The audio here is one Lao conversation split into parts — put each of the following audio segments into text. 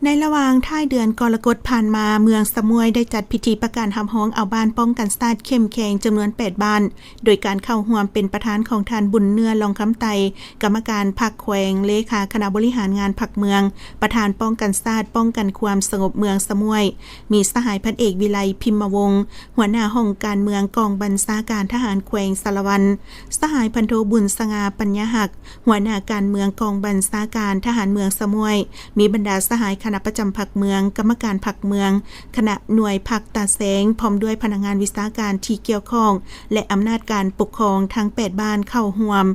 ໃນລະຫວ່າງທ້າຍເດືອນກໍລະກົດຜ່ານມາ, ເມືອງສະໝ້ວຍໄດ້ຈັດພິທີປະກາດຮັບຮອງເອົາບ້ານປ້ອງກັນຊາດເຂັ້ມແຂງຈຳນວນແປດບ້ານ, ໂດຍການເຂົ້າຮ່ວມເປັນປະທານຂອງທ່ານ ບຸນເນື້ອ ລອງຄຳໄຕ, ກຳມະການພັກແຂວງ, ເລຂາຄະນະບໍລິຫານງານພັກເມືອງ, ປະທານປ້ອງກັນຊາດ, ປ້ອງກັນຄວາມສະຫງົບເມືອງສະໝ້ວຍ, ມີສະຫາຍພັນເອກ ວິໄລ ພິມມະວົງ, ຫົວໜ້າຫ້ອງການເມືອງກອງບັນຊາການທະຫານແຂວງສາລະວັນ, ສະຫາຍພັນໂທ ບຸນສະຫງ່າ ປັນຍາຮັກ, ຫົວໜ້າການເມືອງກອງບັນຊາການທະຫານເມືອງສະໝ້ວຍ, ມີບັນດາສະຫາຍຄະນະປະຈຳພັກເມືອງ, ກຳມະການພັກເມືອງ, ຄະນະໜ່ວຍພັກຕາແສງ, ພ້ອມດ້ວຍພະນັກງານວິຊາການທີ່ກ່ຽວຂ້ອງ ແລະ ອຳນາດການປົກຄອງທັງແປດບ້ານເຂົ້າຮ່ວມ.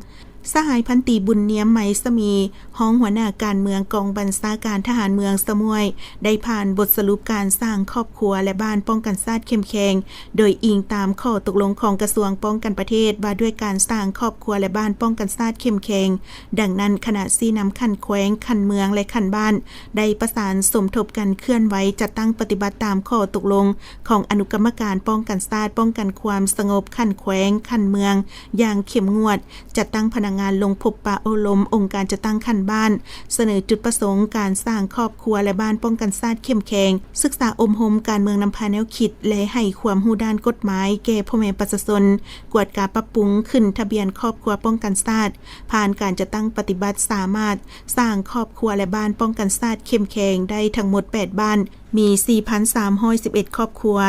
ສະຫາຍພັນຕີ ບຸນນຽມ ໄມສະໝີ, ຮອງຫົວໜ້າການເມືອງກອງບັນຊາການທະຫານເມືອງສະໝ້ວຍ ໄດ້ຜ່ານບົດສະຫຼຸບການສ້າງຄອບຄົວ ແລະ ບ້ານປ້ອງກັນຊາດເຂັ້ມແຂງ, ໂດຍອີງຕາມຂໍ້ຕົກລົງຂອງກະຊວງປ້ອງກັນປະເທດ ວ່າດ້ວຍການສ້າງຄອບຄົວ ແລະ ບ້ານປ້ອງກັນຊາດເຂັ້ມແຂງ. ດັ່ງນັ້ນ, ຄະນະຊີ້ນຳຂັ້ນແຂວງ, ຂັ້ນເມືອງ ແລະ ຂັ້ນບ້ານ ໄດ້ປະສານສົມທົບກັນເຄື່ອນໄຫວ ຈັດຕັ້ງປະຕິບັດຕາມຂໍ້ຕົກລົງຂອງອະນຸກຳມະການປ້ອງກັນຊາດ, ປ້ອງກັນຄວາມສະຫງົບຂັ້ນແຂວງ, ຂັ້ນເມືອງ ຢ່າງເຂັ້ມງວດ, ຈັດຕັ້ງພະນັກງານລົງພົບປະໂອ້ລົມອົງການຈັດຕັ້ງຂັ້ນບ້ານ, ສະເໜີຈຸດປະສົງການສ້າງຄອບຄົວ ແລະ ບ້ານປ້ອງກັນຊາດເຂັ້ມແຂງ, ສຶກສາອົບຮົມການເມືອງນຳພາແນວຄິດ ແລະ ໃຫ້ຄວາມຮູ້ດ້ານກົດໝາຍແກ່ພໍ່ແມ່ປະຊາຊົນ, ກວດກາປັບປຸງຂຶ້ນທະບຽນຄອບຄົວປ້ອງກັນຊາດ, ຜ່ານການຈັດຕັ້ງປະຕິບັດ ສາມາດສ້າງຄອບຄົວ ແລະ ບ້ານປ້ອງກັນຊາດເຂັ້ມແຂງໄດ້ທັງໝົດແປດບ້ານ, ມີສີ່ພັນສາມຮ້ອຍສິບເອັດຄອບຄົວ.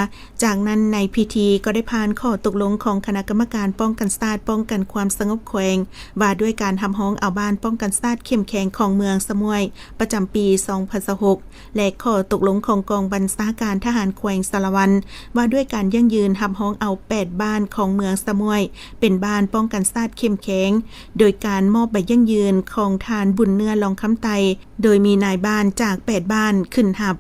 ຈາກນັ້ນໃນພິທີກໍໄດ້ຜ່ານຂໍ້ຕົກລົງຂອງຄະນະກຳມະການປ້ອງກັນຊາດ, ປ້ອງກັນຄວາມສະຫງົບແຂວງ ວ່າດ້ວຍການຮັບຮອງເອົາບ້ານປ້ອງກັນຊາດເຂັ້ມແຂງຂອງເມືອງສະໝ້ວຍ ປະຈຳປີສອງພັນຊາວຫົກ ແລະ ຂໍ້ຕົກລົງຂອງກອງບັນຊາການທະຫານແຂວງສາລະວັນ ວ່າດ້ວຍການຢັ້ງຢືນຮັບຮອງເອົາແປດບ້ານຂອງເມືອງສະໝ້ວຍ ເປັນບ້ານປ້ອງກັນຊາດເຂັ້ມແຂງ, ໂດຍການມອບໃບຢັ້ງຢືນຂອງທ່ານ ບຸນເນື້ອ ລອງຄຳໄຕ, ໂດຍມີນາຍບ້ານຈາກແປດບ້ານຂຶ້ນຮັບ.